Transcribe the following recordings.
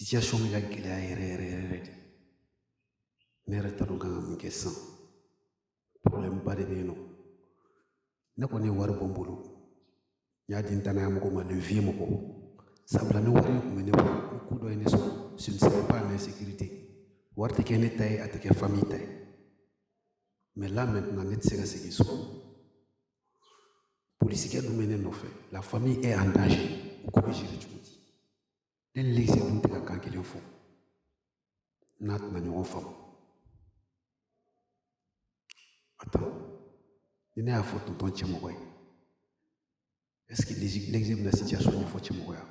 Situation bɛ ka gɛlɛya yɛrɛ yɛrɛ yɛrɛ de. Ne yɛrɛ t'a dɔn n kan ka mun kɛ sisan. Problème ba de bɛ yen nɔ. Ne kɔni ye wari bɔ n bolo. N y'a di n danaya mɔgɔ ma, le vieux mɔgɔ. Sabula ni wari in tun bɛ ne bolo, ni ko dɔ ye ne sɔrɔ, ce ne serait pas en insécurité. Wari tɛ kɛ ne ta ye, a tɛ kɛ famille ta ye. Mais là maintenant, ne tɛ se ka segin so. Polisikɛ dun bɛ ne nɔfɛ. La famille est en danger. O ko bɛ gérer cogo di? Ne ni Lese dun tɛ ka kan kelen fɔ. N'a tɛna ɲɔgɔn faamu. Attends, ni ne y'a fɔ tonton Cɛmɔgɔ ye, est-ce que Lese bɛna situation ɲɛfɔ Cɛmɔgɔ ye?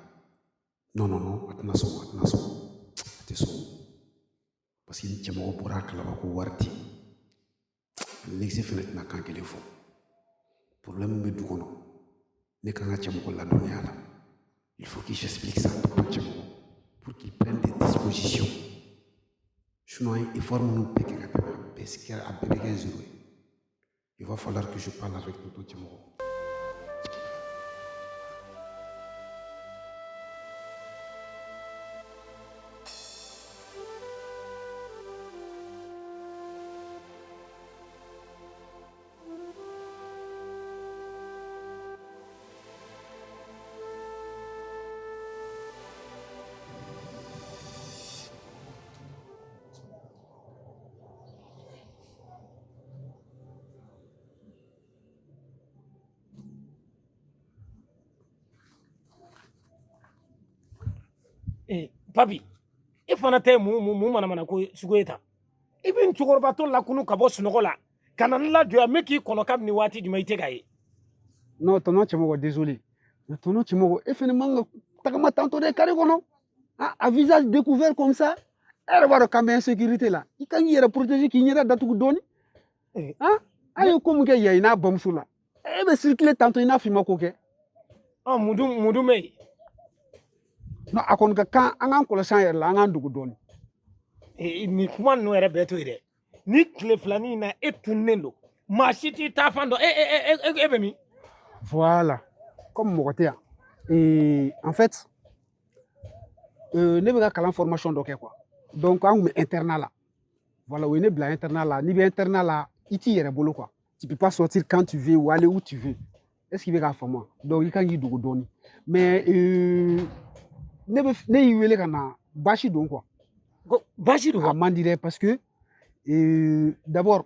Non, non, non, a tɛna sɔn, a tɛna sɔn. A tɛ sɔn. Parce que ni Cɛmɔgɔ bɔra a kalama ko wari tɛ yen, Lese fɛnɛ tɛna kan kelen fɔ. Problème bɛ du kɔnɔ. Ne kan ka Cɛmɔgɔ ladɔnniya la. Il faut que j'explique ça à tonton Cɛmɔgɔ pour qu'il prenne des dispositions. Sinon, an ye effort minnu bɛɛ kɛ ka tɛmɛ, a bɛɛ kɛra, a bɛɛ bɛ kɛ zéro ye. Il va falloir que je parle avec tonton Cɛmɔgɔ. Papi, e fana tɛ mun manamana ko sugu ye tan? I bɛ n cɛkɔrɔbatɔ lakunu ka bɔ sunɔgɔ la ka na n lajɔ yan, n bɛ k'i kɔnɔ kabini waati jumɛn, i tɛ ka ye. Non, tonton Cɛmɔgɔ, désolé. Mais tonton Cɛmɔgɔ, e fɛnɛ man ka tagama tantɔ dɛ carré kɔnɔ. Ah, à visage découvert comme ça. E yɛrɛ b'a dɔn k'an bɛ insécurité la. I kan k'i yɛrɛ protéger, k'i ɲɛda datugu dɔɔni. Ah, an ye ko min kɛ yan i n'a bamuso la. E bɛ circuler tantɔ i n'a fɔ i ma ko kɛ. Ɔ, mun dun bɛ yen? Non, a kɔni ka kan an k'an kɔlɔsi an yɛrɛ la, an k'an dogo dɔɔni. Nin kuma ninnu yɛrɛ bɛɛ to yen dɛ. Ni tile filanin in na e tununnen don, maa si t'i taa fan dɔn, e e e e bɛ min? Voilà. Comme mɔgɔ tɛ yan. Et en fait, ne bɛ ka kalan formation dɔ kɛ quoi. Donc an kun bɛ internat la. Voilà, o ye ne bila internat la. N'i bɛ internat la, i t'i yɛrɛ bolo quoi. Tu peux pas sortir quand tu veux ou aller où tu veux. Est-ce que i bɛ k'a faamu wa? Donc i kan k'i dogo dɔɔni. Mais ne bɛ ne y'i wele ka na baasi don quoi. Ko baasi don A wa? man di dɛ, parce que d'abord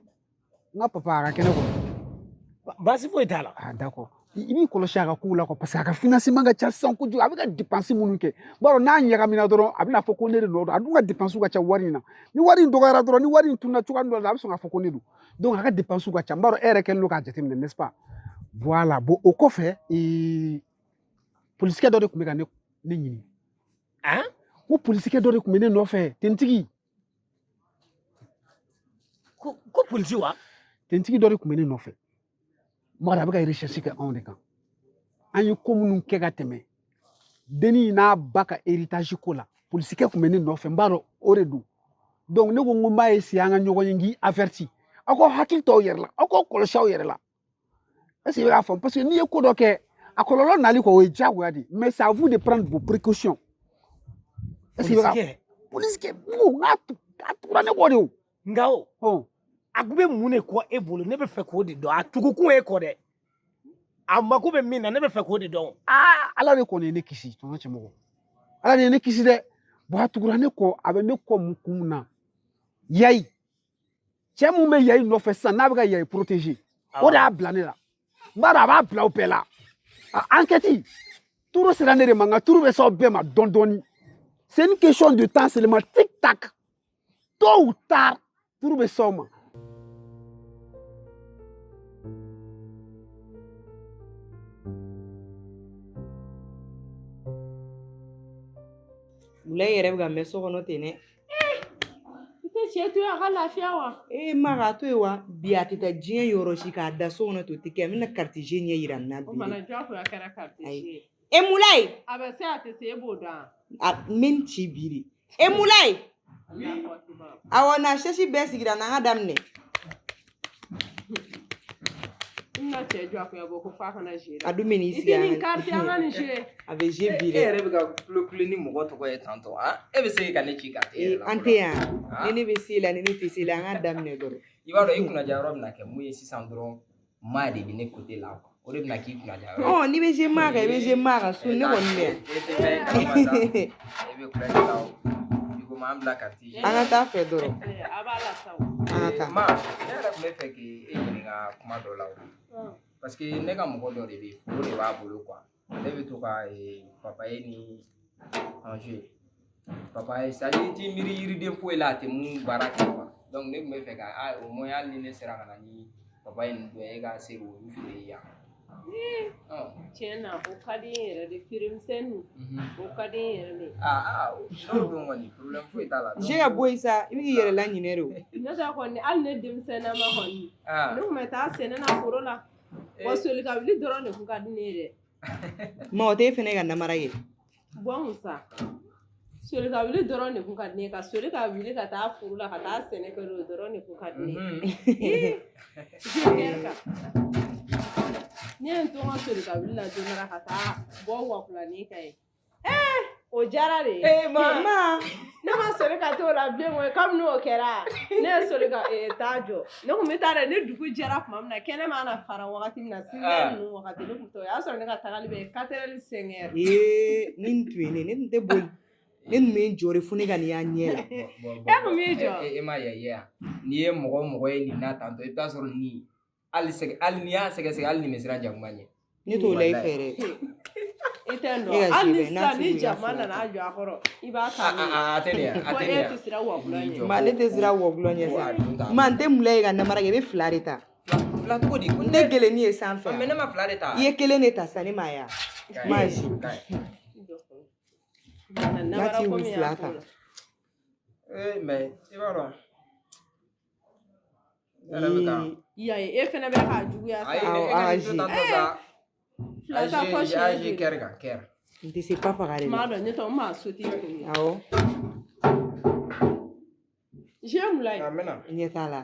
n ka papa a ka kɛnɛ quoi. Baasi foyi t'a la. Ah, d'accord. I b'i kɔlɔsi a ka kow la quoi, parce que a ka financement ka ca sisan kojugu. A bɛ ka dépense minnu kɛ, b'a dɔn n'a ɲagamina dɔrɔn, a bɛna fɔ ko ne de nɔ don. A dun ka dépense ka ca wari in na. Ni wari in dɔgɔyara dɔrɔn, ni wari in tununa cogoya dɔ la, a bɛ sɔn k'a fɔ ko ne don. Donc a ka dépense ka ca. N b'a dɔn e yɛrɛ kɛlen don k'a jateminɛ, n'est-ce pas? Voilà. Bon, o kɔfɛ, polisikɛ dɔ de tun bɛ ka ne ɲini. Han? N ko polisikɛ dɔ de tun bɛ ne nɔfɛ, tentigi. Ko polisi wa? Tentigi dɔ de tun bɛ ne nɔfɛ. Mɔgɔ a bɛ ka recherche kɛ anw de kan. An ye ko minnu kɛ ka tɛmɛ dennin n'a ba ka héritage ko la, polisikɛ tun bɛ ne nɔfɛ, n b'a dɔn o de don. Donc ne ko n ko n b'a essayer an ka ɲɔgɔn ye, n k'i averti. Aw k'aw hakili to aw yɛrɛ la, aw k'aw kɔlɔsi aw yɛrɛ la. Est ce que i bɛ k'a faamu? Parce que n'i ye ko dɔ kɛ, a kɔlɔlɔ nali kɔ, o ye diyagoya de ye. Mais c'est à vous de prendre vos précautions. Est ce que i bɛ ka Polisikɛ? Polisikɛ, n ko n k'a a tugura ne kɔ de o. Nka o Ɔn. a bɛ mun de kɔ e bolo? Ne bɛ fɛ k'o de dɔn. A tugukun e kɔ dɛ, a mako bɛ min na, ne bɛ fɛ k'o de dɔn. Aa, Ala de kɔni ye ne kisi, tonton Cɛmɔgɔ. Ala de ye ne kisi dɛ. Bon, a tugura ne kɔ, a bɛ ne kɔ mun kun mun na? Yayi, cɛ mun bɛ Yayi nɔfɛ sisan, n'a bɛ ka Yayi protéger, o de y'a bila ne la. N b'a dɔn a b'a bila o bɛɛ la. A enquête turu sera ne de ma, nka turu bɛ s'aw bɛɛ ma dɔɔni dɔɔni. C'est une question de temps seulement, tic tac. Tôt ou tard, turu bɛ s'aw ma. Wula i yɛrɛ bɛ ka mɛn so kɔnɔ ten dɛ. I tɛ cɛ to yen a ka lafiya wa? Ee, ma k'a to yen wa? Bi a tɛ taa diɲɛ yɔrɔ si k'a da so kɔnɔ ten, o tɛ kɛ. N bɛna carte ɲɛ yira nin na O bi fana de. diyagoya kɛra carte Ayi. ye. E Mulayi! A bɛ se, a tɛ se, e b'o dɔn. A n bɛ n ci bi de. E Mulayi! Allahu akbar. Awɔ, na sɛsi bɛɛ sigira, n'an ka daminɛ. bɛna cɛ jɔ a kun bɔ ko f'a kana jouer A dun bɛ n'i i sigi tɛ nin an carte an ka nin jouer. A bɛ jouer bi E dɛ. yɛrɛ bɛ ka kulo kule ni mɔgɔ tɔgɔ ye tantɔ ah e bɛ se ka ne ci carte Ee, yɛrɛ la an fɔlɔ. tɛ yan. Ni ne bɛ se la, ni ne tɛ se la, an k'a daminɛ dɔrɔn. I b'a dɔn i kunnaja yɔrɔ bɛna kɛ mun ye sisan dɔrɔn, maa de bɛ ne côté la quoi. O de bɛna k'i kunnaja yɔrɔ ye. Ɔ, n'i bɛ jouer maa kan, i bɛ jouer maa kan. Su ne kɔni bɛ yan. E tɛ fɛn kalama sa, e bɛ kulonkɛ la o, i ko m'an bila carte. An ka taa fɛ dɔrɔn. A b'a la sa o. An ka taa. Ma, ne yɛrɛ tun bɛ fɛ k'e ɲininka kuma dɔ la o, parce que ne ka mɔgɔ dɔ de bɛ yen, foro de b'a bolo quoi. Ale bɛ to ka papaye ni ange papaye, c'est à dire i t'i miiri yiriden foyi la a tɛ mun baara kɛ quoi. Donc ne tun bɛ fɛ ka au moins hali ni ne sera ka na ni papaye ninnu dɔ ye, e ka se k'olu feere yan. Tiɲɛ na, o ka di n yɛrɛ de, feeremisɛnnin, o ka di n yɛrɛ de. Aa, n'o don kɔni, problème foyi t'a la. Jouer ka bɔ yen sa, i bɛ k'i yɛrɛ laɲinɛ de o. Ne tɛ kɔni, hali ne denmisɛnninama kɔni, ne tun bɛ taa sɛnɛ na foro la wa, soli ka wuli dɔrɔn de kun ka di ne ye dɛ. Ma, o tɛ e fɛnɛ ka namara ye. Bɔn kun sa, soli ka wuli dɔrɔn de kun ka di ne ye, ka soli ka wuli ka taa foro la ka taa sɛnɛ kɛ, o dɔrɔn de kun ka di ne ye. Ee, kan ne ye n to n ka soli ka wuli la don dɔ la ka taa bɔ wakulani kan ye, ee, o diyara de. Ee ma. Ma. Ne ma soli ka t'o la bilen koyi. Kabini o kɛra, ne ye soli ka taa jɔ. Ne kun bɛ taa dɛ, ni dugu jɛra tuma min na, kɛnɛ mana fara wagati min na, 6 heures ninnu wagati, ne kun t'o, o y'a sɔrɔ ne ka tagali bɛ 4 heures, 5 heures. Ee, ni nin tun ye ne, ne tun tɛ boli. Ne tun bɛ n jɔ de fo ne ka nin y'a ɲɛ la. E kun b'i jɔ. E ma ye yan, n'i ye mɔgɔ o mɔgɔ ye nin na tantɔ, i bɛ taa sɔrɔ nin hali sɛgɛ, hali n'i y'a sɛgɛsɛgɛ, hali nin bɛ siran jakuma ɲɛ. Ne t'o la i fɛ dɛ. I tɛ n E dɔn. ka Hali ni jeu bɛ, n'a sisan tigi ni y'a jama fila nana ta. jɔ a kɔrɔ, i b'a ta ne ye. A tɛ nin yan, a Ko tɛ e nin tɛ yan. siran wakulɔ ɲɛ. Ma, ne tɛ siran wɔkulɔ ɲɛ Ko a sa. dun ta. Ma, n tɛ mula ye ka namara kɛ, i bɛ fila de ta. Fila cogo di? Ko N tɛ gelenni ye sanfɛ. Mais ne ma fila de ta. I ye kelen de ta sa, ne m'a ye wa. Ma zi. Namara N'a t'i ko wuli min fila y'a ta. t'o la. Ee, mais i b'a dɔn ne yɛrɛ bɛ ka Ya ye, e fɛnɛ bɛ k'a juguya sa. Ayi, Awɔ, e ka a nin to zi. tantɔ sa. Fila ta fɔ A siɲɛ zi joli. kɛri kan kɛri. N tɛ se papa ka de N la. b'a dɔn, ne tɔ n m'a soti kun ye. Awɔ, Jeu mun la ye? A mɛna. n ɲɛ t'a la.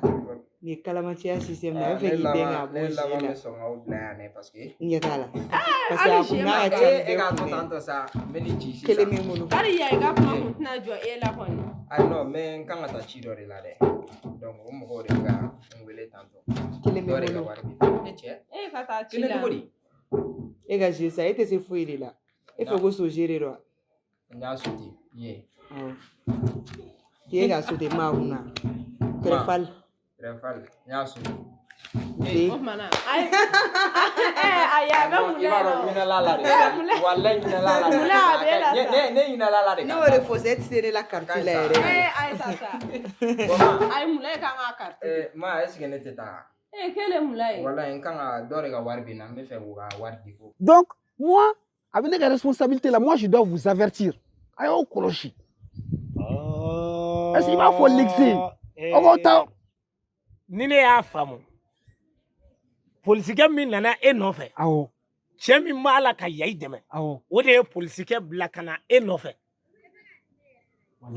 Nin ye kalamancɛya système na, a bɛ fɛ k'i den k'a bɔ Ne laban zi la. bɛ sɔn k'aw bila yan dɛ, parce que N ɲɛ t'a la. Parce que a Hali kun jeu n'a ma ka e ca ni e bɛɛ k'a to kun ye. tantɔ sa, n bɛ nin ci sisan. Kelen bɛ n bolo. Hali ya i ka kuma kun tɛna jɔ e la kɔni. Ayi non, mais n kan ka taa ci dɔ de la dɛ, donc o mɔgɔw de bɛ ka n wele tantɔ. Kelen bɛ Dɔ de n ka bolo. wari bɛ e cɛ. E ka taa ci Kelen la. cogo di? E ka jeu sa, e tɛ se foyi de la. E fɛ ko so jeu de don wa? N y'a sauté ye. Awɔ. K'e ka sauter maa kunna. Trèfle. Trèfle, n y'a sauté. Ve. O tuma na ayi, ayi, a bɛ mun I b'a dɔn la. ɲinɛla la de, walayi ɲinɛla la de. Mun la a bɛ la sa. Ne ɲinɛla la de. Ne y'o de fɔ sa, e tɛ se ne la carte la yɛrɛ. Ee, ayi ta sa. Bon ma, Ayi, mun la e kan k'a carte. Ma, est ce que ne tɛ taa? Ee, kelen mun la ye? Walayi n kan ka dɔ de ka wari bɛ n na, n bɛ fɛ k'u ka wari di ko. Donc, moi, avec la responsabilité là, moi, je dois vous avertir. A y'aw kɔlɔsi. Est-ce qu'il b'a fɔ l'exé? Aw k'aw ta. Ni ne y'a faamu, polisikɛ min nana e nɔfɛ, Awɔ, cɛ min b'a la ka Yayi dɛmɛ, awɔ. o de ye polisikɛ bila ka na e nɔfɛ,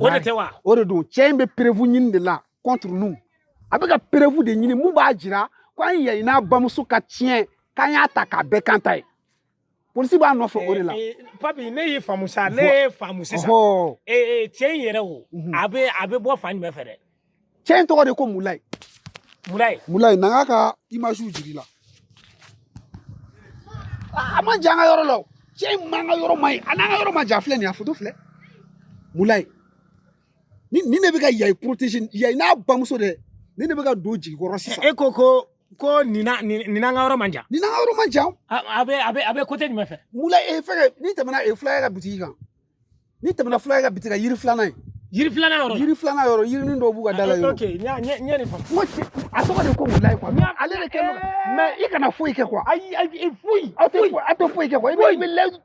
o de tɛ wa? O de don, cɛ in bɛ preuve ɲini de la contre nous. A bɛ ka preuve de ɲini mun b'a jira ko an Yayi n'a bamuso ka tiɲɛ k'an y'a ta k'a bɛɛ kan ta ye. Polisi b'a nɔfɛ o de la. Papi, ne y'i faamu sa, ne ye faamu sisan. Ɔhɔ. Cɛ in yɛrɛ o, a bɛ bɔ fan jumɛn fɛ dɛ? Cɛ in tɔgɔ de ko Mulayi. Mulayi. Mulayi, na n k'a ka image jira i la. A man jan an ka yɔrɔ la o. Cɛ in man ka yɔrɔ man ɲi. A n'an ka yɔrɔ man jan, a filɛ nin ye, a photo filɛ. Mulayi. Ni ne bɛ ka Yayi protéger, Yayi n'a bamuso dɛ, ni ne bɛ ka don jigikɔrɔ sisan. E ko nin na nin n'an ka yɔrɔ man jan. Ni n'an ka yɔrɔ man jan. A bɛ côté jumɛn fɛ? Mulayi, e fɛngɛ, n'i tɛmɛna fulakɛ ka bitigi kan. N'i tɛmɛna fulakɛ ka bitigi kan, yiri filanan ye. Yiri filanan yɔrɔ la. Yiri filanan yɔrɔ, yirinin dɔw b'u ka da la yen. Ok, n ye nin faamu. N ko cɛ, a tɔgɔ de ko Mulayi quoi. Ale de kɛ mais i kana foyi kɛ quoi. Ayi ayi, foyi. Aw tɛ foyi kɛ quoi. I bɛ layidu,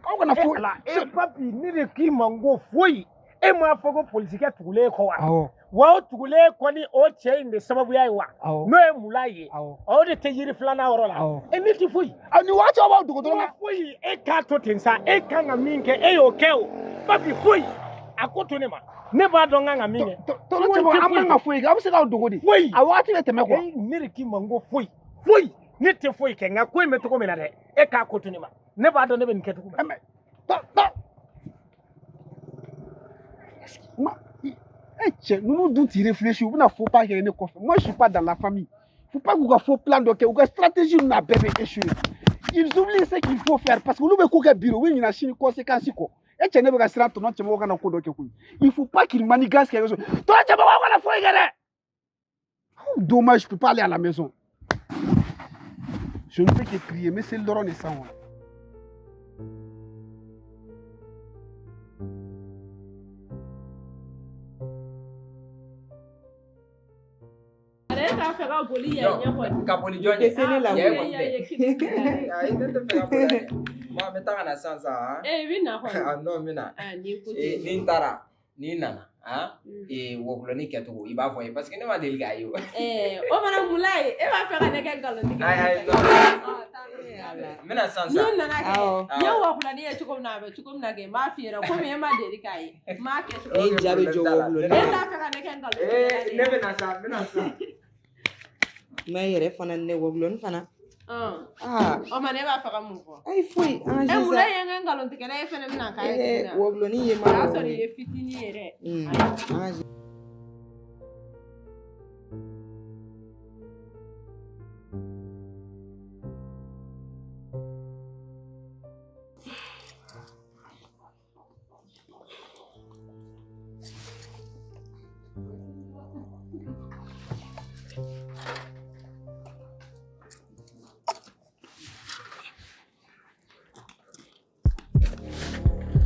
aw kana foyi. Ala e papi, ne de k'i ma n ko foyi. E m'a fɔ ko polisikɛ tugulen kɔ wa? Awɔ. Wa o tugulen kɔ ni o cɛ in de sababuya ye wa? Awɔ. N'o ye Mulayi ye. Awɔ. O de tɛ yiri filanan yɔrɔ la. Awɔ. E ne ti foyi. A nin waati aw b'aw dogo dɔrɔn. Ma foyi, e k'a to ten sa, e kan ka min kɛ, e y'o kɛ o. Papi, foyi. A ko to ne ma. Ne b'a dɔn n kan ka min kɛ. Tɔnɔ cɛbɔ, an man ka foyi kɛ, aw bɛ se k'aw dogo de. Foyi. A waati bɛ tɛmɛ quoi. E, ne de k'i ma n ko foyi. Foyi. Ne tɛ foyi kɛ, nka ko in bɛ cogo min na dɛ, e k'a ko to ne ma, ne b'a dɔn ne bɛ nin kɛ cogo min na. Mais eh cɛ, ninnu dun t'i réfléchir, u bɛna faux pas kɛ ne kɔfɛ. Moi, je suis pas dans la famille. Faut pas k'u ka faux plan dɔ kɛ, u ka stratégie ninnu a bɛɛ bɛ échouer. Ils oublient ce qu'il faut faire parce que olu bɛ ko kɛ bi, u bɛ ɲinɛ sini conséquence kɔ. E cɛ, ne bɛ ka siran tonton Cɛmɔgɔ kana ko dɔ kɛ koyi. Il faut pas qu'il manigance quelque chose. Tonton Cɛmɔgɔ kana foyi kɛ dɛ. Oh, dommage, je peux pas aller à la maison. Je ne fais que prier, mais c'est le dɔrɔn de san wa. Ale t'a fɛ ka boli yan ɲɛ kɔni. Ka boli jɔn Tɛ se ne la ɲɛ? koyi. Kɔni tɛ. Ayi, ne tɛ fɛ ka boli yan ɲɛ. Bon, n bɛ taa ka na sisan sa. Eh, i bɛ na kɔni. Ah non, n bɛ na. Ah, n'i ko Eh, ten. ni n taara, ni n nana, ah, eh, wɔkulɔni kɛcogo i b'a fɔ n ye parce que ne ma deli k'a ye o. Eh, o fana mun la ye? E b'a fɛ ka ne kɛ nkalontigɛ Ayi, ayi, ye? non. Ah, taa n'o ye. N bɛ na sisan sa. N'u nana kɛ, Awɔ. n ye wɔkulɔni ye cogo min na, a bɛ cogo min na kɛ, n b'a f'i ɲɛna komi e ma deli k'a ye. N b'a kɛ cogo Ne min na. ja bɛ jɔ wɔkulɔni E na. t'a fɛ ka ne kɛ nkalontigɛ Eh, ne bɛ na sa, n bɛ na sa. Ma yɛrɛ fana, ne wɔkulɔni fana. Ɔn. Aa. O ma, ne b'a fɛ ka mun fɔ? Ayi, foyi, an E ka mun na sa. ye n kɛ nkalontigɛla ye fɛnɛ bɛna k'a ye Eh, tuguni wa? wɔkulɔni ye O ma y'a sɔrɔ i ye fitinin ye dɛ. An ka.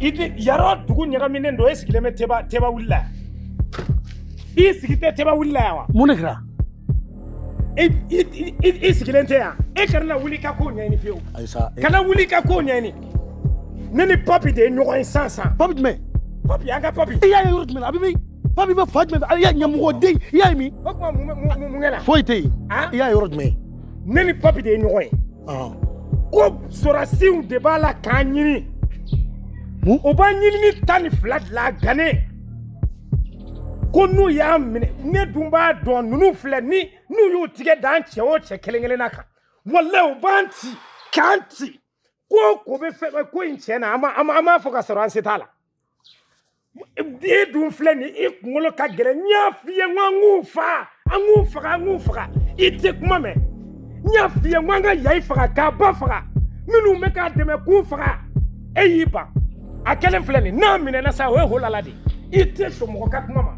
I tɛ yarɔ, dugu ɲagaminen don, e sigilen bɛ teba teba wuli la yan. I sigi tɛ teba wuli la yan wa? Mun de kɛra? I i i i sigilen tɛ yan, e kana na wuli i ka kow ɲɛɲini fiyewu. Ayi sa. Kana wuli i ka kow ɲɛɲini. Ne ni Papi de ye ɲɔgɔn ye sisan sisan. Papi jumɛn? Papi, an ka Papi. I y'a ye yɔrɔ jumɛn na? A bɛ min? Papi bɛ fa jumɛn fɛ? I y'a ɲɛmɔgɔden, i y'a ye min? O tuma mun bɛ mun mun kɛra? Foyi tɛ yen. Han? I y'a ye yɔrɔ jumɛn? Ne ni Papi de ye ɲɔgɔn ye. Ko sɔrɔdasiw de b'a la k'an ɲini. Mun? O b'an ɲini ni 12 de la gane. Ko n'u y'a minɛ, ne dun b'a dɔn ninnu filɛ ni n'u y'u tigɛ d'an cɛ o cɛ kelen kelenna kan. Walayi, u b'an ci k'an ci. Ko o ko bɛ fɛn ko in tiɲɛ na, an m'a fɔ ka sɔrɔ an se t'a la. E dun filɛ nin i kunkolo ka gɛlɛn. N y'a f'i ye n ko an k'u faga, an k'u faga, an k'u faga, i tɛ kuma mɛn. N y'a f'i ye n ko an ka Yayi faga k'a ba faga, minnu bɛ k'a dɛmɛ k'u faga, e y'i ban. A kɛlen filɛ nin, n'a minɛna sa, o ye holala de ye. I tɛ sɔn mɔgɔ ka kuma ma.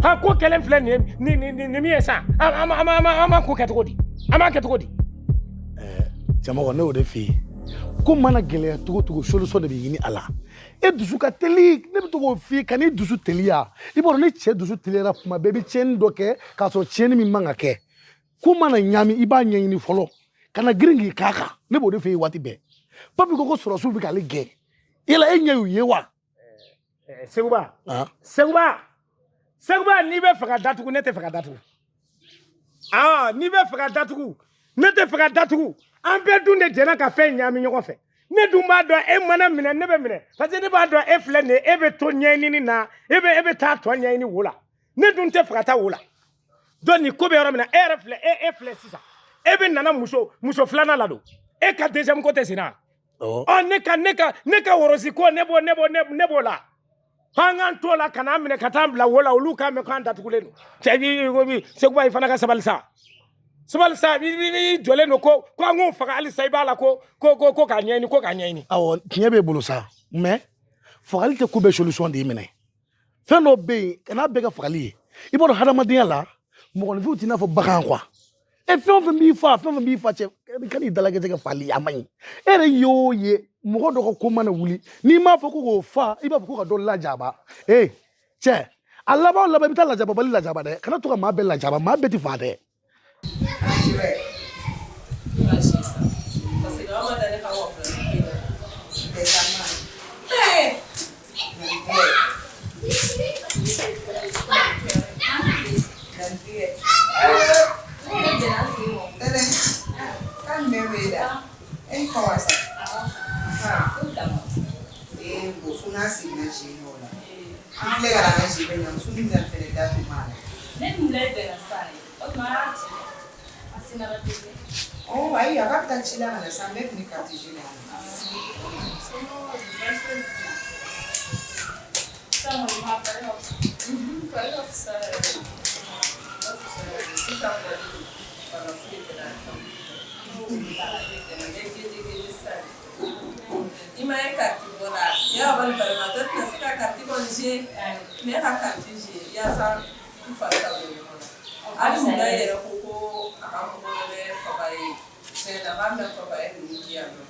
Han, ko kɛlen filɛ nin ye, nin min ye sa, an b'a ko kɛ cogo di? An b'a kɛ cogo di? Cɛmɔgɔ, ne y'o de f'i ye ko mana gɛlɛya cogo cogo, solution de bɛ ɲini a la. E dusu ka teli, ne bɛ to k'o f'i ye, kan'i dusu teliya. I b'a dɔn ni cɛ dusu teliyara kuma bɛɛ, i bɛ tiɲɛni dɔ kɛ k'a sɔrɔ tiɲɛni min man ka kɛ. Ko mana ɲami, i b'a ɲɛɲini fɔlɔ, kana girin k'i k'a kan. Ne b'o de f'i ye waati bɛɛ. Papi ko ko sɔrɔdasiw bɛ k'ale gɛn, yala e ɲɛ y'u ye wa? Seguba, Seguba, Seguba, n'i bɛ fɛ ka datugu, ne tɛ fɛ ka datugu. Aa, n'i bɛ fɛ ka datugu, ne tɛ fɛ ka datugu. An bɛɛ dun de jɛnna ka fɛn ɲagami ɲɔgɔn fɛ. Ne dun b'a dɔn e mana minɛ, ne bɛ minɛ, parce que ne b'a dɔn e filɛ nin ye, e bɛ to ɲɛɲinini na, e bɛ taa tɔ ɲɛɲini wo la. Ne dun tɛ fɛ ka taa wo la. Donc nin ko bɛ yɔrɔ min na, e yɛrɛ filɛ, e filɛ sisan, e bɛ nana muso filanan la don, e ka deuxième ko tɛ sen na. Ɔ, ne ka wɔrɔsi ko, ne b'o la. An k'an t'o la ka n'an minɛ ka taa bila wo la, olu k'a mɛn k'an datugulen don. Cɛ, i Seguba, i fana ka sabali sa, sabali sa. I jɔlen don ko an k'o faga halisa, i b'a la ko k'a ɲɛɲini, ko k'a ɲɛɲini. Awɔ, tiɲɛ b'e bolo sa, mais fagali tɛ ko bɛɛ solution de ye. Minɛ fɛn dɔw bɛ yen, kan'a bɛɛ kɛ fagali ye. I b'a dɔn hadamadenya la, mɔgɔninfinw t'i n'a fɔ bagan quoi. E fɛn o fɛn b'i fa, fɛn o fɛn b'i fa, cɛ kan'i dalakɛsɛ kɛ fali ye, a man ɲi. E yɛrɛ ye o ye, mɔgɔ dɔ ka ko mana wuli, n'i m'a fɔ ko k'o fa, i b'a fɔ ko ka dɔ lajaba. Ee cɛ, a laban o laban, i bɛ taa lajababali lajaba dɛ. Kana to ka maa bɛɛ lajaba, maa bɛɛ ti fa dɛ. Parce que aw ma da ne ka wɔkulɔni kelen na. Ne ni Mulayi bɛnna sisan dɛ, o tuma an y'a ci a sinna ka teli. Ɔ ayi, a k'a bɛ taa ci la ka na sisan, an bɛɛ tun bɛ carte jeu la. Sisan kɔni, bana foyi tɛ na. I ma ye carte bɔ la, y'a kɔni banabaatɔ tɛna se ka carte kɔni jouer. Ne ka carte jouer yaasa n fari ka bɔ ɲɔgɔn na. Hali munna yɛrɛ ko a ka mɔgɔ dɔ bɛ papaye fɛn na, k'a bɛna papaye ninnu di yan nɔ,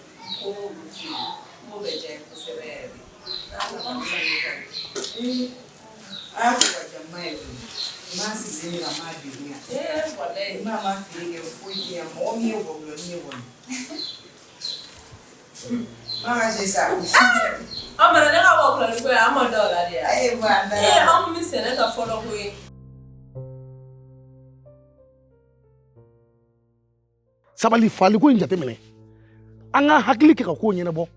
ko n b'olu feere, n b'o bɛ diya n ye kosɛbɛ yɛrɛ de. N'a nana Ee, a y'a fɔ ka jama ye koyi. N b'a sigilen de ka maa degun yan. Ee, walayi. N ma feere kɛ foyi tɛ yan, mɔgɔ min ye wɔkulɔnin ye kɔni. Maa ka se sa. An mana ne ka wɔkulɔnin ko ye, an ma da o la de ya. Ayi, wa an Ee, an kun bɛ sɛnɛ ka fɔlɔ koyi. Sabali, faliko in jateminɛ, an ka hakili kɛ ka ko ɲɛnabɔ.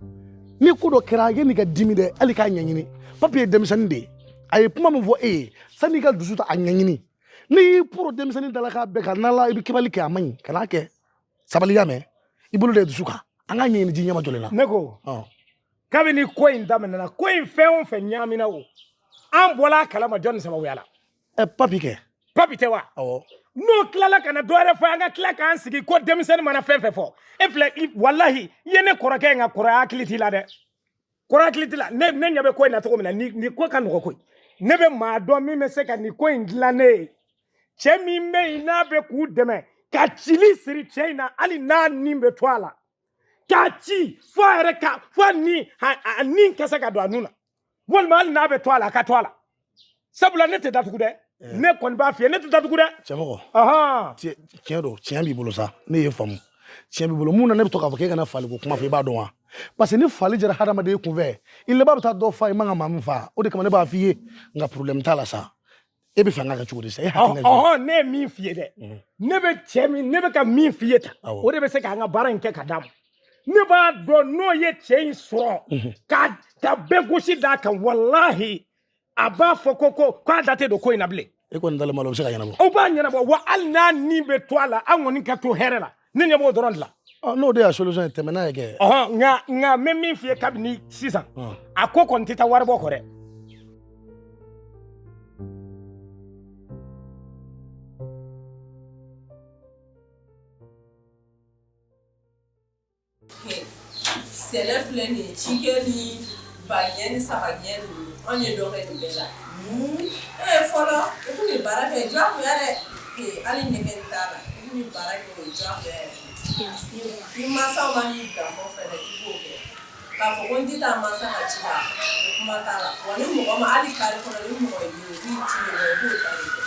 Ni ko dɔ kɛra, yanni ka dimi dɛ, hali k'a ɲɛɲini. Papi ye denmisɛnnin de ye, a ye kuma min fɔ e ye, sanni i ka dusu ta, a ɲɛɲini. N'i y'i poro denmisɛnnin da la k'a bɛɛ kan n'ala, i bɛ kɛbali kɛ, a man ɲi, kan'a kɛ. Sabali, y'a mɛn? I bolo de dusu kan, an k'a ɲɛɲini ji ɲɛma jɔlen na. Ne ko kabini ko in daminɛna, ko in fɛn o fɛn ɲaamina, o an bɔla a kalama jɔnni sababuya la? Ɛ, papi kɛ. Papi tɛ wa? Awɔ. N'o tilala ka na dɔ wɛrɛ fɔ, an ka tila k'an sigi ko denmisɛnnin mana fɛn fɛn fɔ. E filɛ, walahi, i ye ne kɔrɔkɛ in ka kɔrɔya hakili t'i la dɛ, kɔrɔ hakili t'i la. Ne ɲɛ bɛ ko in na cogo min na, nin ko ka nɔgɔ koyi. Ne bɛ maa dɔn min bɛ se ka nin ko in dilan ne ye. Cɛ min bɛ yen n'a bɛ k'u dɛmɛ ka cili siri cɛ in na, hali n'a ni bɛ to a la, k'a ci fo a yɛrɛ ka fo a ni a ni ka se ka don a nun na, walima hali n'a bɛ to a la, a ka to a la. Sabula ne tɛ datugu dɛ, ne kɔni b'a f'i ye, ne tɛ datugu dɛ. Cɛmɔgɔ, tiɲɛ don, tiɲɛ b'i bolo sa, ne y'e faamu, tiɲɛ b'i bolo. Mun na ne bɛ to k'a fɔ k'e kana faliko kuma fɔ, i b'a dɔn wa? Parce que ni fali jɛra hadamaden kunfɛ, i laban bɛ taa dɔ fa, i man ka maa min fa. O de kama ne b'a f'i ye, nka problème t'a la sa. E bɛ fɛ an ka kɛ cogo di sa? E hakilina ye jumɛn ye? Ne ye min f'i ye dɛ, ne bɛ cɛ min, ne bɛ ka min f'i ye tan, o de bɛ se k'an ka baara in kɛ ka d'a ma. Ne b'a dɔn n'o ye cɛ in sɔrɔ ka bɛɛ gosi d'a kan, walahi a b'a fɔ ko k'a da tɛ don ko in na bilen. E kɔni dalen b'a la o bɛ se ka ɲɛnabɔ? O b'a ɲɛnabɔ wa, hali n'a ni bɛ to a la, an kɔni ka to hɛrɛ la. Ne ɲɛ b'o dɔrɔn de la. N'o de y'a solution ye, tɛmɛ n'a ye kɛ. Nka n bɛ min f'i ye kabini sisan, a ko kɔni tɛ taa wari bɔ kɔ dɛ. Sɛnɛ filɛ nin ye, cikɛ ni bagɛ ni sagagɛn ninnu, anw ye dɔ kɛ nin bɛɛ la. Ee, fɔlɔ u tun bɛ baara kɛ diyagoya dɛ, hali ɲɛgɛn t'a la, u tun bɛ baara kɛ o ye diyagoya yɛrɛ. Ni mansaw ma n'i bila kɔfɛ dɛ, i b'o kɛ. K'a fɔ ko n tɛ taa mansa ka ci la, o kuma t'a la. Wa ni mɔgɔ ma hali kari kɔnɔ, ni mɔgɔ y'i ye, u b'i ci de, i b'o ta de kɛ.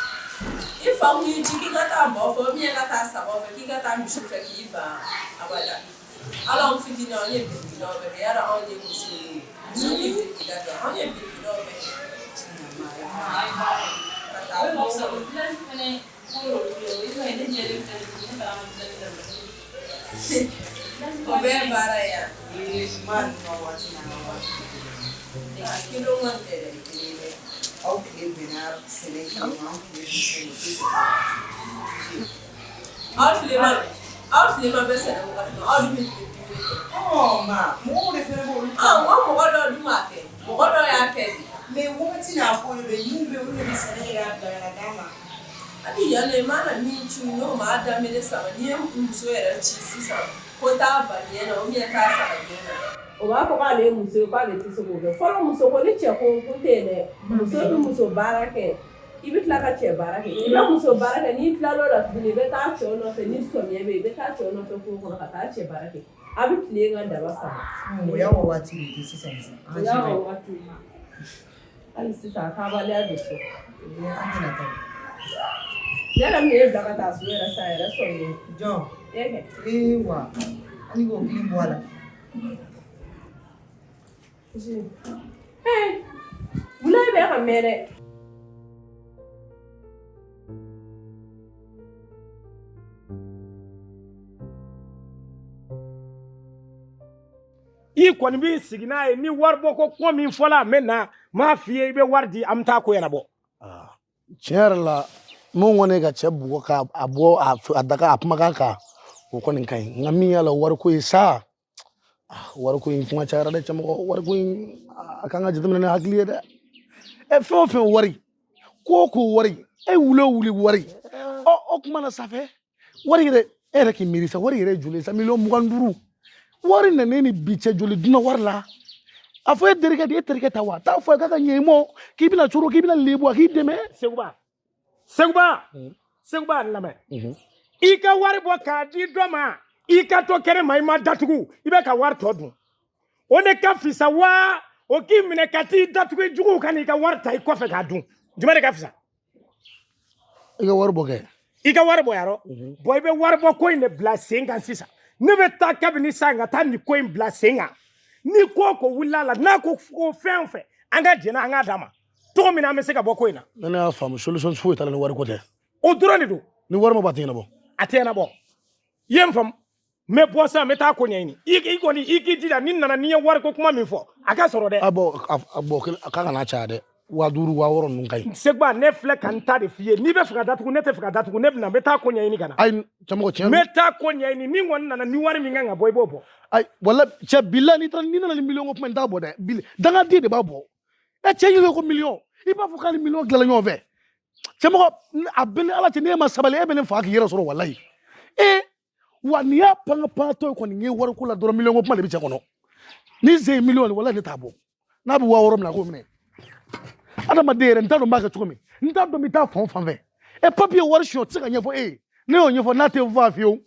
I fa kun y'i ci k'i ka taa baw fɛ, ou bien ka taa sagaw fɛ, k'i ka taa misiw fɛ, k'i ban abada. Hali anw fitinin, anw ye birikidaw bɛɛ kɛ. Yarɔ, anw ye muso ye, muso tɛ birikida kɛ, anw ye birikidaw bɛɛ kɛ. Ka taa kungo kɔnɔ. O bɛɛ ye baara ye yan. Maa ninnu ka waati n'an ka waati tɛ kelen ye. A kelen kɔni tɛ dɛ. Kelen ye dɛ. Aw tile bɛnna sɛnɛ tile ma, anw tile bɛ sɛnɛ tɛ sɛnɛ waati. Aw tile ma bɛ sɛnɛ wagati ma, aw dun bɛ tile duuru kɛ. Ɔ ma mɔgɔw de fana b'olu. Ɔ, n ko mɔgɔ dɔw dun b'a kɛ, mɔgɔ dɔw y'a kɛ de. Mais wagati n'a ko de don, mun bɛ yen, olu de bɛ sɛnɛ kɛ k'a bila ka na d'a ma. Hali yan nɔ, i mana min ci, n'o m'a daminɛ saba, n'i ye muso yɛrɛ ci sisan ko taa bagɛn na ou bien taa sagagɛn na, o b'a fɔ k'ale ye muso ye, k'ale tɛ se k'o kɛ. Fɔlɔ muso ko ni cɛ ko kun tɛ yen dɛ, muso bɛ muso baara kɛ, i bɛ tila ka cɛ baara kɛ, i bɛ muso baara kɛ, n'i tilal'o la tuguni, i bɛ taa cɛw nɔfɛ. Ni sɔmiɲɛ bɛ yen, i bɛ taa cɛw nɔfɛ kungo kɔnɔ ka taa cɛ baara kɛ, a bɛ tile ka daba sama. O y'aw ka waati de ye sisan. O y'aw ka waati ye. Hali sisan a taabaliya don so. An tɛna taa. Ne yɛrɛ min ye bila ka taa so yɛrɛ sa yɛrɛ sɔrɔ. Jɔn? E kɛ. Ee wa, hali k'o kelen bɔ a la. Ee, wula bɛ ka mɛn dɛ. I kɔni b'i sigi n'a ye, ni waribɔ ko kuma min fɔla, a bɛ na n m'a f'i ye, i bɛ wari di, an bɛ taa ko ɲɛnabɔ. Tiɲɛ yɛrɛ la, mun kɔni ka cɛ bugɔ k'a bɔ a daga a kumakan kan, O kɔni ka ɲi, nka min y'a la wariko ye sa, ah, wariko in kuma cayara dɛ. Cɛmɔgɔ, wariko in a kan ka jateminɛ ni hakili ye dɛ. Ɛ, fɛn o fɛn wari, ko o ko wari, e wuli o wuli wari. Ɔ, o kuma na safɛ wari yɛrɛ, e yɛrɛ k'i miiri sa, wari yɛrɛ ye joli ye sa? 25 miliyɔn wari nanen ni bi cɛ, joli dunna wari la? A fɔ e terikɛ de, e terikɛ ta wa, taa fɔ k'a ka ɲɛ i ma, k'i bɛna coro, k'i bɛna lebu, a k'i dɛmɛ. Seguba, Seguba, Seguba, n lamɛn. I ka wari bɔ k'a di dɔ ma, i ka to kɛnɛ ma, i ma datugu, i bɛ ka wari tɔ dun, o de ka fisa wa o k'i minɛ ka t'i datugu i juguw ka n'i ka wari ta i kɔfɛ k'a dun, jumɛn de ka fisa? I ka wari bɔ kɛ. I ka wari bɔ yarɔ. Bɔn, i bɛ wari bɔ ko in de bila sen kan sisan. Ne bɛ taa kabini sisan ka taa nin ko in bila sen kan. Ni ko o ko wulila a la, n'a ko ko fɛn o fɛn, an ka jɛn an k'a d'a ma cogo min na an bɛ se ka bɔ ko in na. Ne y'a faamu, solution foyi t'a la ni wariko tɛ. O dɔrɔn de don. Ni wari ma bɔ, a tɛ ɲɛnabɔ. A tɛ ɲɛnabɔ, i ye n faamu? N bɛ bɔ sisan, n bɛ taa ko ɲɛɲini. I kɔni, i k'i jija, ni nana, n'i ye wariko kuma min fɔ, a ka sɔrɔ dɛ. A bɔn, a bɔn, a k'a kana caya dɛ, 5000, 6000 ninnu ka ɲi. Seguba, ne filɛ ka n ta de f'i ye. N'i bɛ fɛ ka datugu, ne tɛ fɛ ka datugu. Ne bɛna, n bɛ taa ko ɲɛɲini ka na. Ayi, cɛmɔgɔ, tiɲɛ. N bɛ taa ko ɲɛɲini. Ni kɔni nana ni wari min kan ka bɔ, i b'o bɔ. Ayi, wala cɛ, bila n'i taara, n'i nana ni miliyɔn ko kuma in, t'a bɔ dɛ. Bili dangaden de b'a bɔ. Ɛ, cɛ ɲini ko miliyɔn, i b'a fɔ k'ale miliyɔn dilanna ɲɔgɔn fɛ. Cɛmɔgɔ, a bɛ ni Ala cɛ, n'e ma sabali, e bɛ ne faga k'i yɛrɛ sɔrɔ, walayi. E wa, n'i y'a pan ka pan tɔ ye kɔni, n ye wariko la dɔrɔn, miliyɔn ko kuma de bɛ cɛ kɔnɔ. Ni ze ye miliyɔn, walayi ne t'a bɔ. N'a bɛ 6000 minɛ, a k'o minɛ. Adamaden yɛrɛ, n t'a dɔn n b'a kɛ cogo min, n t'a dɔn n bɛ taa fan o fan fɛ. Ɛ, papiye wari suɲɛ, o tɛ se ka ɲɛfɔ e ye. Ne y'o ɲɛfɔ, n'a tɛ fa fiyewu.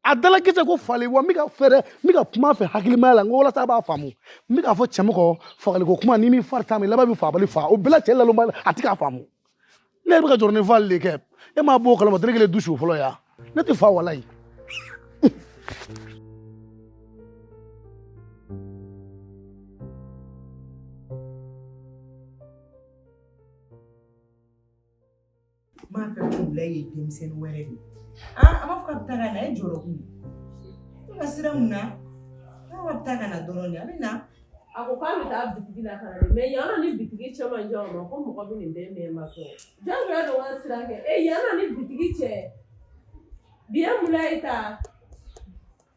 A dalakisɛ ko falen wa, n bɛ ka fɛɛrɛ, n bɛ ka kuma fɛ hakilimaya la, n ko walasa a b'a faamu. N bɛ k'a fɔ cɛmɔgɔ, fagaliko kuma, n'i m'i fari t'a ma, i laban bɛ faabali fa. O bɛɛ la, cɛ laloma, a tɛ k'a faamu. Ne yɛrɛ bɛ ka jɔrɔ ni fali de kɛ. E m'a bɔ o kalama, tɛrɛ kelen du su fɔlɔ ya, ne tɛ fa, walayi. N m'a fɛ ko wula ye denmisɛnnin wɛrɛ de ye. Aa, a b'a fɔ k'a bɛ taa ka na, e jɔrɔ kun. Ne ka sira mun na? N'a ko k'a bɛ taa ka na dɔrɔn de, a bɛ na. A ko k'a bɛ taa bitigi la ka na de, mais yan nɔ ni bitigi cɛ man jan, o ma ko mɔgɔ bɛ nin bɛɛ mɛn ma tɔ. Jagoya don ka siran kɛ. E, yan nɔ ni bitigi cɛ. Bi ye mun ye ta?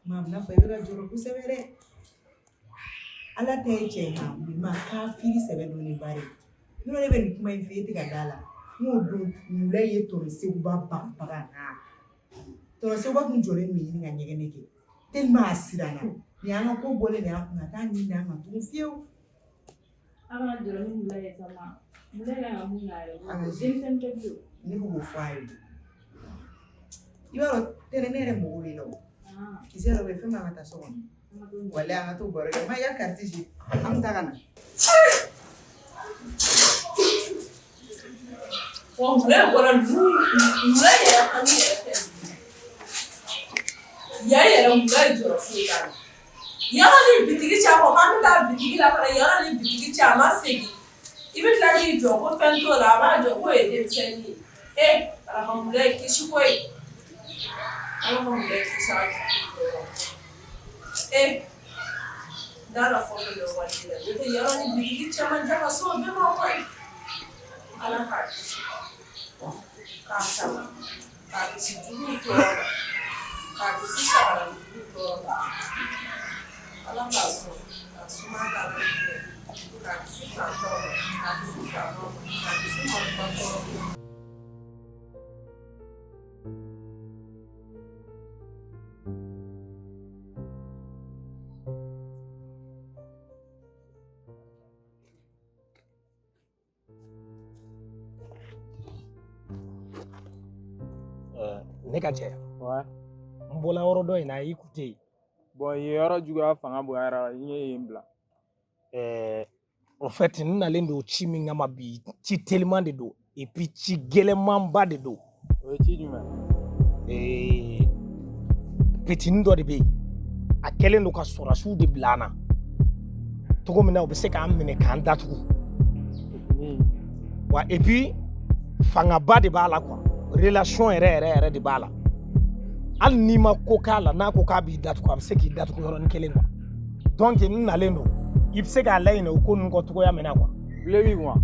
Maa bɛna fɔ i bɛ ka jɔrɔ kosɛbɛ dɛ. Ala ta ye tiɲɛ ye, bi ma kafiri sɛbɛ don ni baara ye. N'o ne bɛ nin kuma in f'i ye, e tɛ ka da la. N k'o don wula ye tɔnɔ Seguba baga na. Tɔnɔ Seguba kun jɔlen bɛ ɲini ka ɲɛgɛnɛ kɛ. Tellement a siranna. Nin y'an ka ko bɔlen de y'an kun, a t'a ɲini d'an kan tugun fiyewu. An kana jɔrɔ ni wula ye sa ma. Wula kan ka mun k'a yɛrɛ bolo. Denmisɛnnin tɛ bilen. Ne bɛ k'o fɔ a ye. I b'a dɔn tɛnɛ, ne yɛrɛ mago b'i la o. Kisɛ dɔ bɛ yen, fɛn min, an ka taa so kɔnɔ. Walayi, an ka t'o baro kɛ. Ma i ka carte ci, an bɛ taa ka na. Wa wula bɔra ninnu, wula yɛrɛ hami yɛrɛ tɛ. Yan yɛrɛ wula jɔrɔ foyi t'a la. Yan ni bitigi cɛ, a ko k'an bɛ taa bitigi la fana, yan ni bitigi cɛ, a ma segin. I bɛ tila k'i jɔ ko fɛn t'o la, a b'a jɔ k'o ye denmisɛnnin ye. E, Ala ka wula kisi koyi. Ala ka wula kisi an juguw tɔɔrɔ. E, n'a la fɔ fɛn bɛ waati la, n'o tɛ yan ni bitigi cɛ man jan ka se o bɛɛ ma koyi. Ala k'a kisi, k'a tanga, k'a kisi juguw tɔɔrɔ ma, k'a kisi sagara juguw tɔɔrɔ ma. Ala k'a sɔn, k'a suma, k'a kɛ, k'a kisi fantɔw ma, k'a kisi faamaw ma, k'a kisi marifa tɔɔrɔ ma. Ne ka cɛ, n bɔla yɔrɔ dɔ in na, i kun tɛ yen. Bon, yen yɔrɔ juguya fanga bonyara, n ye yen bila. En fait, n nalen don ci min kama bi, ci teliman de don, et puis ci gɛlɛnmanba de don. O ye ci jumɛn? Petini dɔ de bɛ yen, a kɛlen don ka sɔrɔdasiw de bila an na cogo min na u bɛ se k'an minɛ k'an datugu wa. Et puis fangaba de b'a la quoi, relation yɛrɛ yɛrɛ yɛrɛ de b'a la. Hali n'i ma ko k'a la, n'a ko k'a b'i datugu, a bɛ se k'i datugu yɔrɔnin kelen quoi. Donc n nalen don, i bɛ se k'a laɲinɛ o ko ninnu kɔ cogoya min na quoi. Bile b'i kun wa?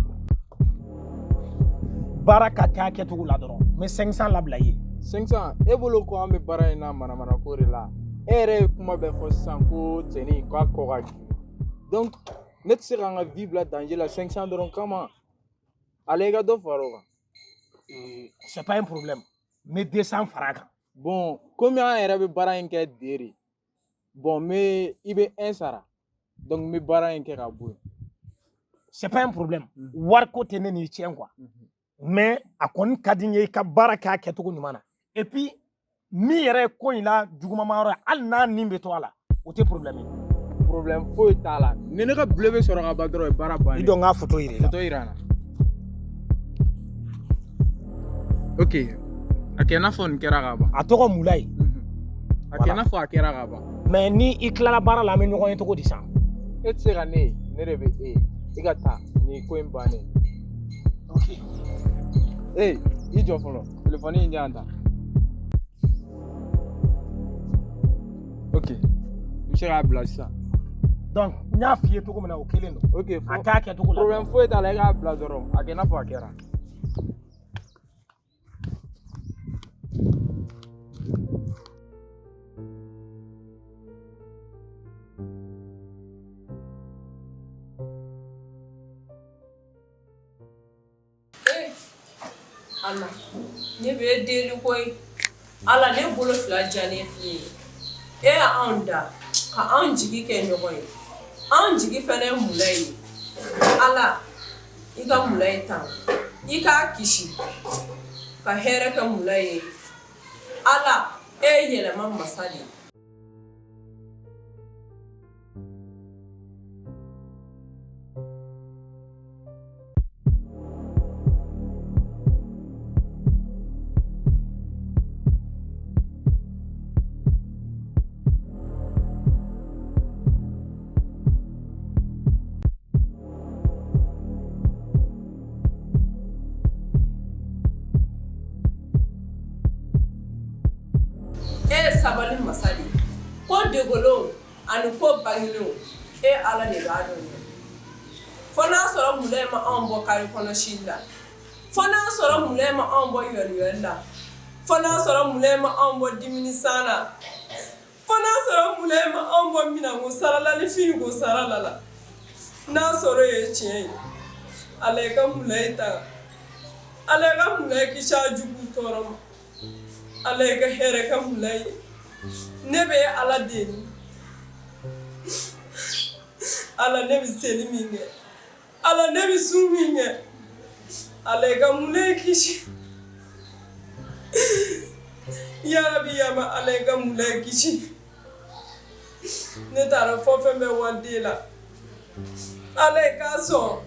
Baara ka kɛ a kɛcogo la dɔrɔn, n bɛ 500 labila i ye. 500 e bolo ko an bɛ baara in na manamana ko de la. E yɛrɛ ye kuma bɛɛ fɔ sisan ko cɛnin k'a kɔ ka girin. Donc ne tɛ se ka n ka vie bila danger la 500 dɔrɔn kama. Ale i ka dɔ fara o kan. C'est pas un problème. N bɛ 200 fara a kan. Bon, komi an yɛrɛ bɛ baara in kɛ de. Bon, n bɛ i bɛ 1 sara. Donc n bɛ baara in kɛ ka bɔ yen. C'est pas un problème. Wariko tɛ ne n'i tiɲɛ quoi. Mais a kɔni ka di n ye i ka baara kɛ a kɛcogo ɲuman na. Et puis min yɛrɛ ye ko in la juguman yɔrɔ ye, hali n'a nin bɛ to a la, o tɛ problème ye. Problème foyi t'a la. Ni ne ka bleu bɛ sɔrɔ ka ban dɔrɔn o ye baara bannen. I dɔn n k'a photo yir'i la. Photo yira n na. Ok. A kɛ i n'a fɔ nin kɛra ka ban. A tɔgɔ Mulayi. A kɛ i n'a fɔ a kɛra ka ban. Mais ni i tilala baara la, an bɛ ɲɔgɔn ye cogo di sisan? E tɛ se ka ne ye, ne de bɛ e ye. I ka taa nin ko in bannen. Ok. Ee, i jɔ fɔlɔ. Telefɔni in di yan tan. Ok. I bɛ se k'a bila sisan. Donc n y'a f'i ye cogo min na o kelen don. Ok. A k'a kɛcogo la. Problème foyi t'a la, i k'a bila dɔrɔn. A kɛ i n'a fɔ a kɛra. Ala, ne bɛ deli koyi. Ala, ne bolo fila jalen f'i ye. E y'anw da ka anw jigi kɛ ɲɔgɔn ye. Anw jigi fɛnɛ ye Mulayi ye. Ala, i ka Mulayi tan. I k'a kisi ka hɛrɛ kɛ Mulayi ye. Ala, e ye yɛlɛma masa de ye. Sabali masa de ko degolo ani ko bangelenw e Ala de b'a dɔn. Fo n'a sɔrɔ Mulayi ma anw bɔ kari kɔnɔ sili la, fo n'a sɔrɔ Mulayi ma anw bɔ yɔliyɔli la, fo n'a sɔrɔ Mulayi ma anw bɔ dimini san na, fo n'a sɔrɔ Mulayi ma anw bɔ minɛnko sara la ni finiko sara la la. N'a sɔrɔ ye tiɲɛ ye, Ala i ka Mulayi ta, Ala i ka Mulayi kisi a jugu tɔɔrɔ ma. Ala i ka hɛrɛ kɛ Mulayi ye. Ne bɛ Ala deli. Ala, ne bɛ seli min kɛ, Ala, ne bɛ sun min kɛ, Ala i ka Mulayi kisi. Yarabi yama, Ala i ka Mulayi kisi. Ne taara fɔ fɛn bɛɛ waliden la. Ala i k'a sɔn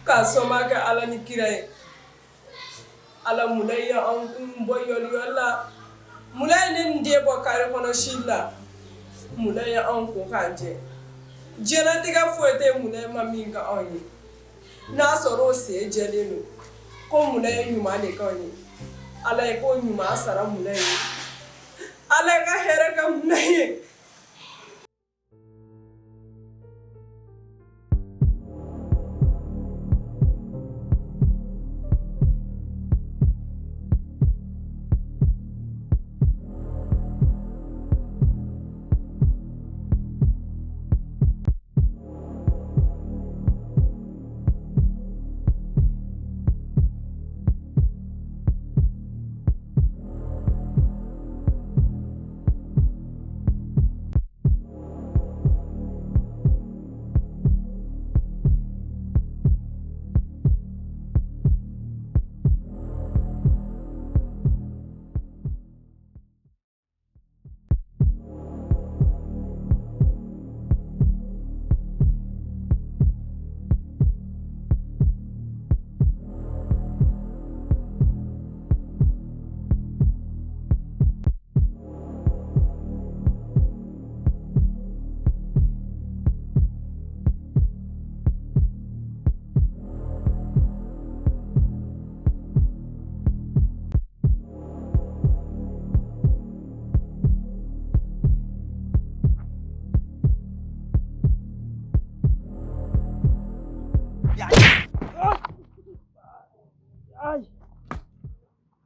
k'a sɔn kɛ Ala ni kira ye. Ala, Mulayi ye anw bɔ yɔliyɔli la. Mulayi ne n den bɔ kare kɔnɔ sili la. Mulayi ye anw ko k'an jɛ. Diɲɛlatigɛ foyi tɛ Mulayi ma min kɛ anw ye. N'a sɔrɔ o sen jɛlen don ko Mulayi ye ɲuman de k'anw ye. Ala ye k'o ɲuman sara Mulayi ye. Ala ye ka hɛrɛ kɛ Mulayi ye.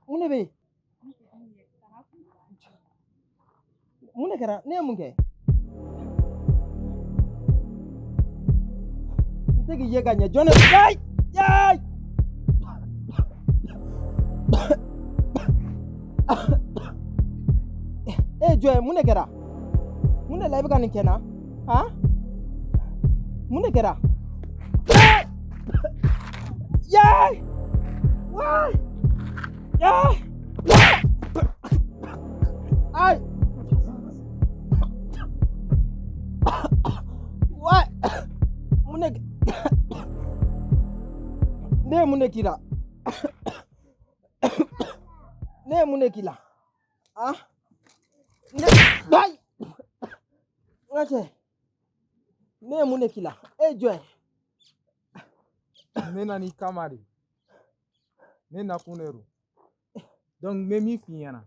Mun de bɛ yen? Mun de kɛra? Ne ye mun kɛ? N tɛ k'i ye ka ɲɛ jɔn de. Yayi! Yayi! E ye jɔn ye? Mun de kɛra? Mun de la i bɛ ka nin kɛ n na? Han? Mun de kɛra? Yayi! Wayi! Yayi! Ayi! Wayi! Mun de ne ye mun de k'i la? Ne ye mun de k'i la? Ah? Ne ayi! N ka cɛ, ne ye mun de k'i la? E ye jɔn ye? Ne nan'i kama de. Ne nakun de don. Donc n bɛ min f'i ɲɛna,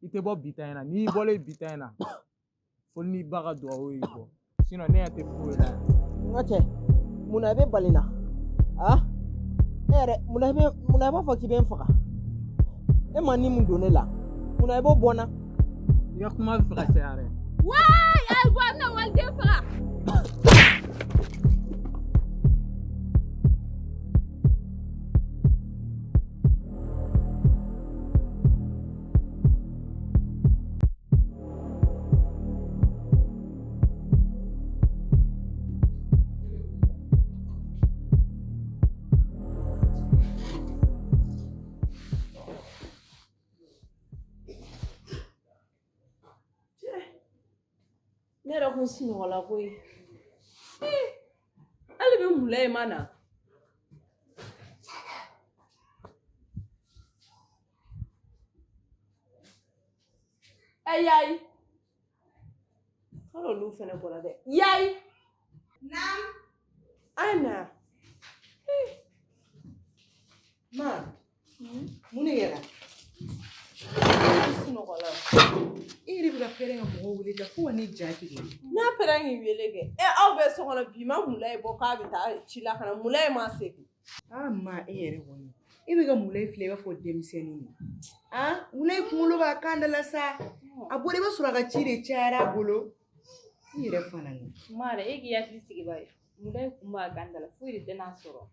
i tɛ bɔ bi ta in na. N'i bɔlen bi ta in na, fo n'i ba ka duwawu y'i bɔ. Sinon ne ɲɛ tɛ foyi la yan. N ka cɛ, munna i bɛ bali n na? Ah? E yɛrɛ, munna i b'a fɔ k'i bɛ n faga? E ma ni mun don ne la? Munna i b'o bɔ n na? I ka kuma bɛ fɛ ka caya dɛ. Waay, ayi bɔ a bɛna waliden faga. Ne yɛrɛ kun sunɔgɔla koyi. Hali bi Mulayi ma na. Ɛ yayi. Hali olu fɛnɛ bɔra dɛ. Yayi. Naam. A na. Ma, mun de kɛra? Sunɔgɔla. I yɛrɛ bɛ ka pɛrɛn ka mɔgɔw wele ka fo ka ne ja tigɛ. N'a pɛrɛn k'i wele kɛ. E aw bɛ so kɔnɔ bi ma Mulayi bɔ k'a bɛ taa ci la ka na Mulayi ma segin. Ah ma, e yɛrɛ kɔni. E bɛ ka Mulayi filɛ i b'a fɔ denmisɛnnin de. Ah, Mulayi kunkolo b'a kan da la sa. A bɔra i b'a sɔrɔ a ka ci de cayara a bolo. I yɛrɛ fana ni. Ma yɛrɛ, e k'i hakili sigi ba ye. Mulayi kun b'a kan da la, foyi de tɛna sɔrɔ.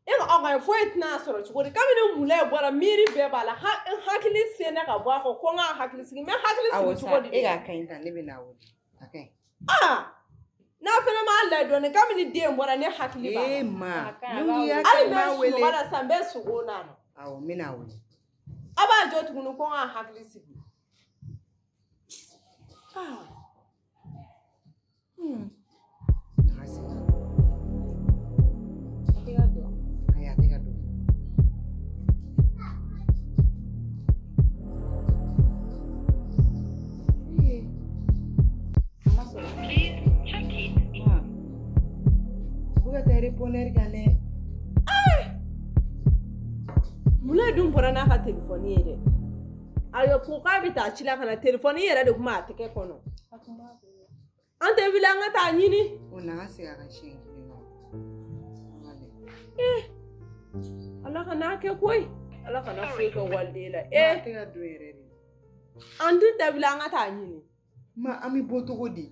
E ko aw ka foyi tɛna sɔrɔ cogo di? Kabini Mulayi bɔra miiri bɛɛ b'a la, hakili sen ka bɔ a kɔ ko n ka hakili sigi, n bɛ hakili sigi cogo di? E k'a ka ɲi tan, ne bɛ n'a wele. A ka ɲi. Ah! N'a fɛnɛ m'a lajɛ dɔɔni, kabini den bɔra ne hakili b'a la. Ee ma, ne ko i y'a Hali ka n ɲi, m'a bɛ wele. sunɔgɔ la sisan, n bɛ sogo n'a ma. Awɔ, n bɛ n'a wele. A b'a jɔ tuguni ko n ka hakili sigi. Ah! Na ka segin. A tɛ ka don. Ayi, a tɛ ka don. Ee. A ma sɔrɔ. Ma, u bɛ ka taa répondeur kan dɛ. Mulayi dun bɔra n'a ka telefɔni ye dɛ. Ayi ko k'a bɛ taa ci la ka na telefɔni yɛrɛ de kun b'a tɛgɛ kɔnɔ. A kun b'a bolo. An tɛ wuli an ka taa ɲini. O na ka segin a kan siɲɛ kelen kɔnɔ. An ka lajɛ. Ala ka n'a kɛ koyi. Ala kana foyi kɛ waliden la. Ma, a Ee tɛ ka don yɛrɛ de. an dun tɛ wuli an ka taa ɲini. Ma, an bɛ bɔ cogo di?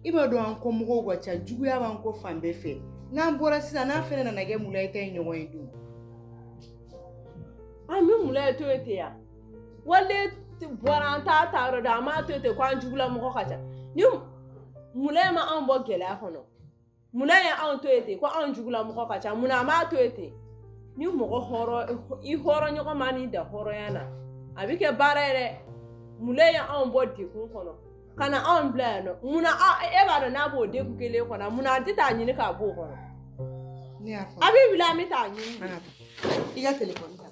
I b'a dɔn an kɔmɔgɔw ka ca, juguya b'an kɔ fan bɛɛ fɛ. N'an bɔra sisan, n'a fɛnɛ nana kɛ Mulayi ta in ɲɔgɔn ye dun. An bɛ Mulayi to yen ten yan. Waliden bɔra an t'a ta yɔrɔ dɔn, an b'a to yen ten ko an jugula mɔgɔ ka ca. Ni Mulayi ma anw bɔ gɛlɛya kɔnɔ. Mulayi ye anw to yen ten ko anw jugula mɔgɔ ka ca. Munna an b'a to yen ten? Ni mɔgɔ hɔrɔn i hɔrɔn ɲɔgɔn ma n'i da hɔrɔnya la, a bɛ kɛ baara ye dɛ. Mulayi ye anw bɔ degun kɔnɔ ka na anw bila yan nɔ. Munna e b'a dɔn n'a b'o degun kelen kɔnɔ, munna an tɛ taa ɲini k'a b'o kɔnɔ? Ne y'a faamu. A bɛ wuli an bɛ taa ɲini. An ka taa. I ka telefɔni ta.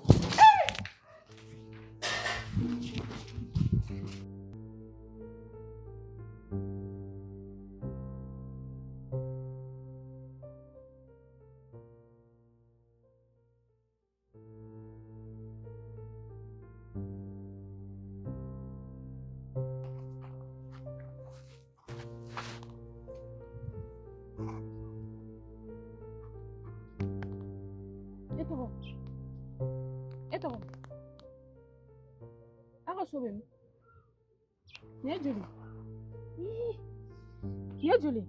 E tɔgɔ? E tɔgɔ? A ka so bɛ min? Nin ye joli? Nin ye joli?